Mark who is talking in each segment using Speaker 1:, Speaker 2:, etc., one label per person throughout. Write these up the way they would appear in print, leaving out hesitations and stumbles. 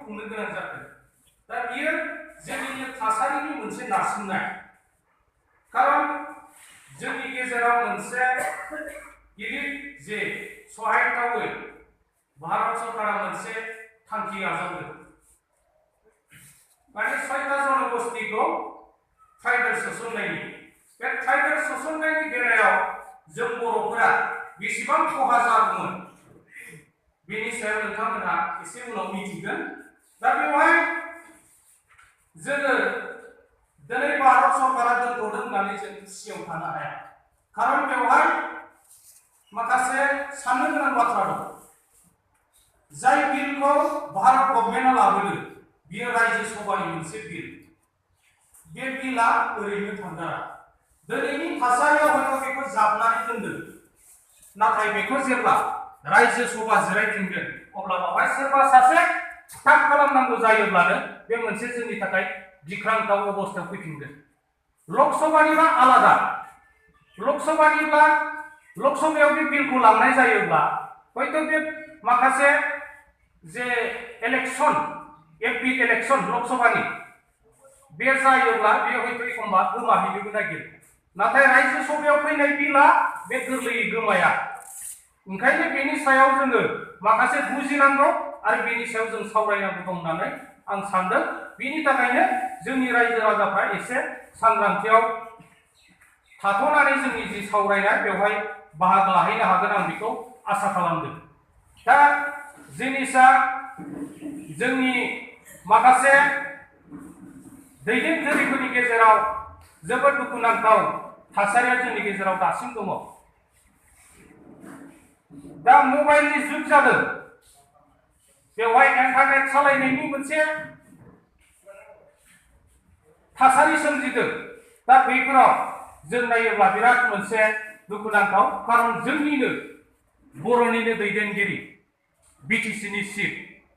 Speaker 1: खुंनो गोनां जादों। दा बियो जोंनि थासारिनि मोनसे नारसिननाय। खारन जोंनि गेजेराव मोनसे गिदिर जे सहायथावै भारत सरकारा मोनसे थांखि आजावदों। माने 6टा जनगोष्ठीखौ ट्राइबेल सोसननायनि। बे ट्राइबेल सोसननायनि बेलायाव जों बर'फोरा बेसेबां खहा जादोंमोन बेनि सायाव नोंथांमोनहा एसे उनाव मिथिगोन। दा बेवहाय जोङो दिनै भारत सरकारा दोनथ'दों होननानै जों खुसियाव थानो हाया। खारन बेवहाय माखासे साननो गोनां बाथ्रा दं। जाय बिलखौ भारत गभर्नमेन्टआ लाबोदों बियो रायजो सभानि मोनसे बिल। बे बिला ओरैनो थांगारा। दिनैनि थासारियाव हयथ' बेखौ जाबनानै दोनदों, नाथाय बेखौ जेब्ला रायजो सभा जिरायफिनगोन अब्ला बेवहाय सोरबा सासे थाब खालामनांगौ जायोब्लानो बे मोनसे जोंनि थाखाय गिख्रांथाव अबस्थायाव फैफिनगोन। लकसभानिबा आलादा। लकसभायाव बे बिलखौ लांनाय जायोब्ला हयथ' बे माखासे जे इलेक्शन एमपि इलेक्शन लकसभानि बे जायोब्ला बे हयथ' एखनबा गोमाहैनोबो नागिरो। नाथाय रायजो सभायाव फैनाय बिला बे गोरलैयै गोमाया। ओंखायनो बेनि सायाव जोङो माखासे बुजिनांगौ आरो बेनि सायाव जों सावरायनांगौ दं होननानै आं सानदों। बेनि थाखायनो जोंनि रायजो राजाफ्रा एसे सांग्रांथियाव थाथ'नानै जोंनि जि सावरायनाय बेवहाय बाहागो लाहैनो हागोन आं बेखौ आसा खालामदों। दा जिनिसा जोंनि माखासे दैदेनगिरिफोरनि गेजेराव जोबोद दुखुनांथाव थासारिया जोंनि गेजेराव दासिम दङ। दा मबाइलनि जुग जादों। बेवहाय इन्टारनेट सालायनायनि मोनसे थासारि सोमजिदों। दा बेफोराव जों नायोब्ला बिराद मोनसे दुखुनांथाव। खारन जोंनिनो बर'निनो दैदेनगिरि बिटिसिनि चिफ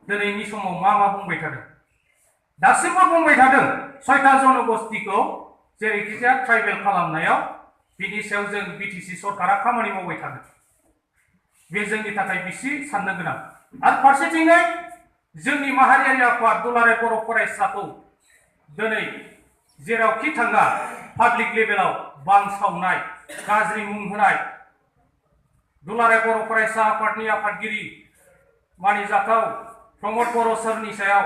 Speaker 1: दिनैनि समाव मा बुंबाय थादों? दासिमबो बुंबाय थादों 6टा जनगोष्ठीखौ जेरैखिजाया ट्राइबेल खालामनायाव बिनि सायाव जों बिटिसि सरकारा खामानि मावबाय थादों। बे जोंनि थाखाय बिसि साननो गोनां। आरो फारसेथिङै जोंनि माहारियारि आफाद दुलाराय बर' फरायसाखौ दिनै जेरावखि थाङा पाब्लिक लेभेलाव बांसावनाय, गाज्रि मुं होनाय, दुलाराय बर' फरायसा आफादनि आफादगिरि मानिजाथाव प्रमद बर' सारनि सायाव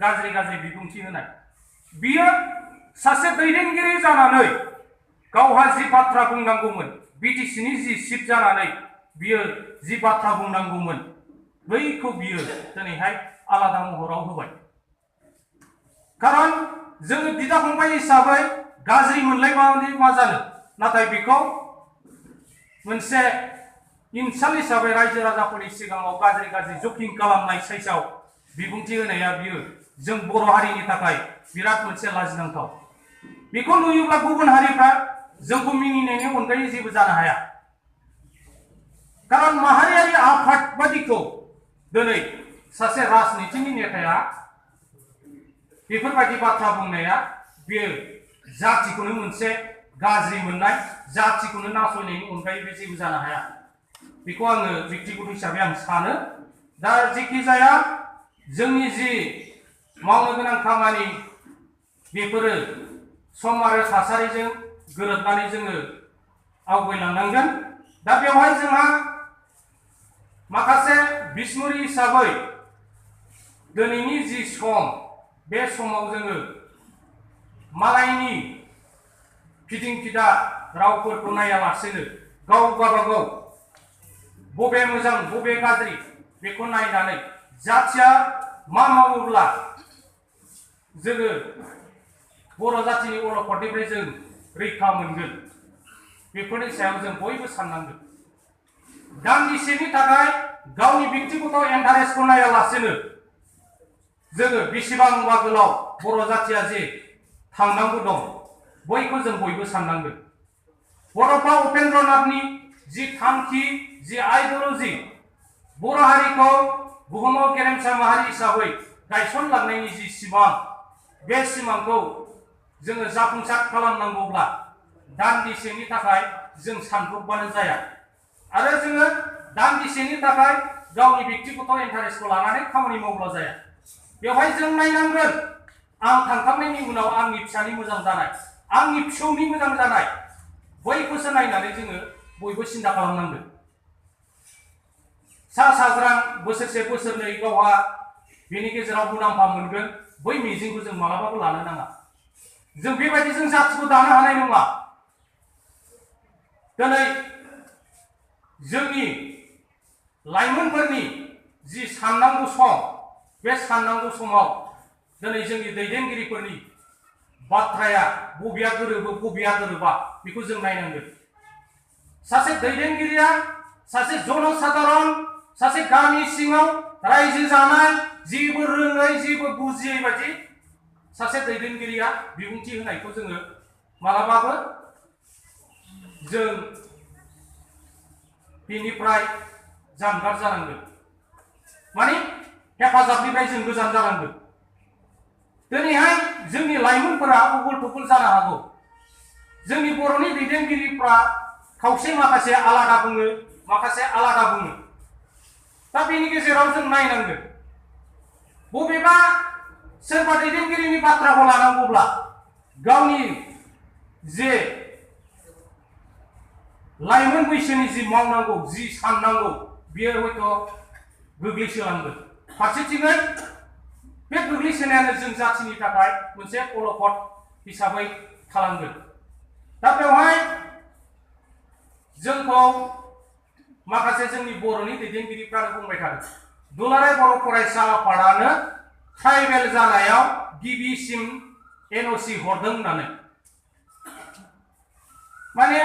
Speaker 1: गाज्रि बिबुंथि होनाय, बियो सासे दैदेनगिरि जानानै गावहा जि बाथ्रा बुंनांगौमोन, बिटिसिनि जि चिफ जानानै बियो जि बाथ्रा बुंनांगौमोन बैखौ बियो दिनैहाय आलादा महराव होबाय। खारन जोङो बिदा फंबाय हिसाबै गाज्रि मोनलायबानो मा जानो, नाथाय बेखौ मोनसे इनसाल्ट हिसाबै रायजो राजाफोरनि सिगाङाव गाज्रि जकिं खालामनाय साइसाव बिबुंथि होनाया बियो जों बर' हारिनि थाखाय बिराद मोनसे लाजिनांथाव। बेखौ नुयोब्ला गुबुन हारिफ्रा जोंखौ मिनिनायनि अनगायै जेबो जानो हाया। खारन माहारियारि आफाद बादिखौ दिनै सासे राजनितिनि नेताया बेफोरबायदि बाथ्रा बुंनाया बेयो जातिखौनो मोनसे गाज्रि मोननाय, जातिखौनो नासयनायनि अनगायै बे जेबो जानो हाया। बेखौ आङो व्यक्तिगत हिसाबै आं सानो। दा जेखि जाया जोंनि जि मावनो गोनां खामानि बेफोरो सम आरो थासारिजों गोरोबनानै जोङो आवगायलांनांगोन। दा बेवहाय जोंहा माखासे बिसमुरि हिसाबै दिनैनि जि सम, बे समाव जोङो मालायनि फिदिं फिदा रावफोरखौ नायालासेनो गाव गावबागाव बबे मोजां बबे गाज्रि बेखौ नायनानै जाथिया मा मावोब्ला जोङो बर' जातिनि अलखदनिफ्राय जों रैखा मोनगोन बेफोरनि सायाव जों बयबो साननांगोन। दान्दिसेनि थाखाय गावनि व्यक्तिगत इन्टारेस्टखौ नायालासेनो जोङो बेसेबांबा गोलाव बर' जातिया जे थांनांगौ दं बैखौ जों बयबो साननांगोन। बड'फा उपेन्द्र नाथनि जि थांखि, जि आइडिय'लजि, बर' हारिखौ बुहुमाव गेरेमसा माहारि हिसाबै गायसनलांनायनि जि सिमां, बे सिमांखौ जोङो जाफुंसार खालामनांगौब्ला दान्दिसेनि थाखाय जों सानब्रबबानो जाया। आरो जोङो दान्दिसेनि थाखाय गावनि व्यक्तिगत इन्टारेस्टखौ लानानै खामानि मावब्ला जाया। बेवहाय जों नायनांगोन आं थांखांनायनि उनाव आंनि फिसानि मोजां जानाय, आंनि फिसौनि मोजां जानाय, बैखौसो नायनानै जोङो बयबो सिन्था खालामनांगोन। सा साज्रां बोसोरसे बोसोरनै गावहा बेनि गेजेराव मुलाम्फा मोनगोन, बै मिजिंखौ जों मालाबाबो लानो नाङा। जों बेबायदि जों जाथिखौ दानो हानाय नङा। दिनै जोंनि लाइमोनफोरनि जि साननांगौ सम, बे साननांगौ समाव दिनै जोंनि दैदेनगिरिफोरनि बाथ्राया बबेया गोरोबो बबेया गोरोबा बेखौ जों नायनांगोन। सासे दैदेनगिरिया सासे जनसाधारन, सासे गामि सिङाव रायजो जानाय, जेबो रोङै जेबो बुजियै बायदि सासे दैदेनगिरिया बिबुंथि होनायखौ जोङो मालाबाबो जों बेनिफ्राय जानगार जानांगोन, माने हेफाजाबनिफ्राय जों गोजान जानांगोन। दिनैहाय जोंनि लाइमोनफोरा उगुल थुगुल जानो हागौ। जोंनि बर'नि दैदेनगिरिफ्रा खावसे माखासे आलादा बुङो, माखासे आलादा बुङो। दा बेनि गेजेराव जों नायनांगोन, बबेबा सोरबा दैदेनगिरिनि बाथ्राखौ लानांगौब्ला गावनि जे लाइमोन बैसोनि जि मावनांगौ, जि साननांगौ, बियो हयथ' गोग्लैसोलांगोन। फारसेथिङै बे गोग्लैसोनायानो जों जाथिनि थाखाय मोनसे अलखद हिसाबै थालांगोन। दा बेवहाय जोंखौ माखासे जोंनि बर'नि दैदेनगिरिफ्रानो बुंबाय थादों, दुलाराय बर' फरायसा आफादानो ट्राइबेल जानायाव गिबिसिन NOC हरदों होननानै। माने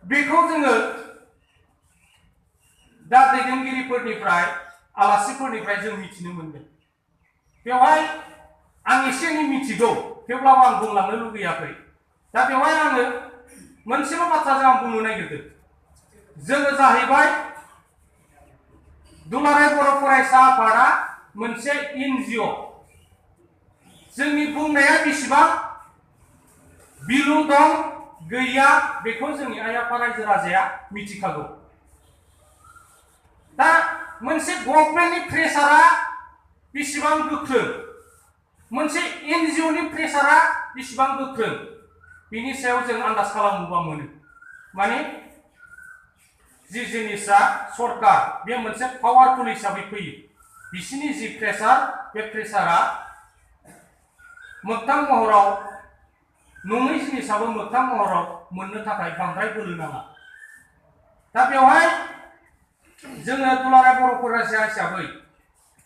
Speaker 1: बेखौ जोङो दा दैदेनगिरिफोरनिफ्राय, आलासिफोरनिफ्राय जों मिथिनो मोनदों। बेवहाय आं एसे एनै मिथिगौ, थेवब्लाबो आं बुंलांनो लुगैयाखै। दा बेवहाय आङो मोनसेल' बाथ्राजों आं बुंनो नागिरदों। जोङो जाहैबाय दुलाराय बर' फरायसा आफादा मोनसे NGO। जोंनि बुंनाया बेसेबां बिलु दं गैया बेखौ जोंनि आइ आफा रायजो राजाया मिथिखागौ। दा मोनसे गभर्नमेन्टनि प्रेसारा बेसेबां गोख्रों, मोनसे NGOनि प्रेसारा बेसेबां गोख्रों, बिनि सायाव जों आन्दाज खालामोबा मोनो। माने जि जिनिसा सरकार, बे मोनसे पावारफुल हिसाबै फैयो। बिसिनि जि प्रेसार, बे प्रेसारा मोगथां महराव नङै जिनिसाबो मोगथां महराव मोननो थाखाय बांद्राय बोलो नाङा। दा बेवहाय जोङो दुलाराय बर' फरायसा हिसाबै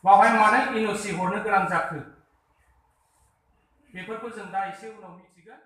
Speaker 1: बावहाय मानो NOC हरनो गोनां जाखो, बेफोरखौ जों दा एसे उनाव मिथिगोन।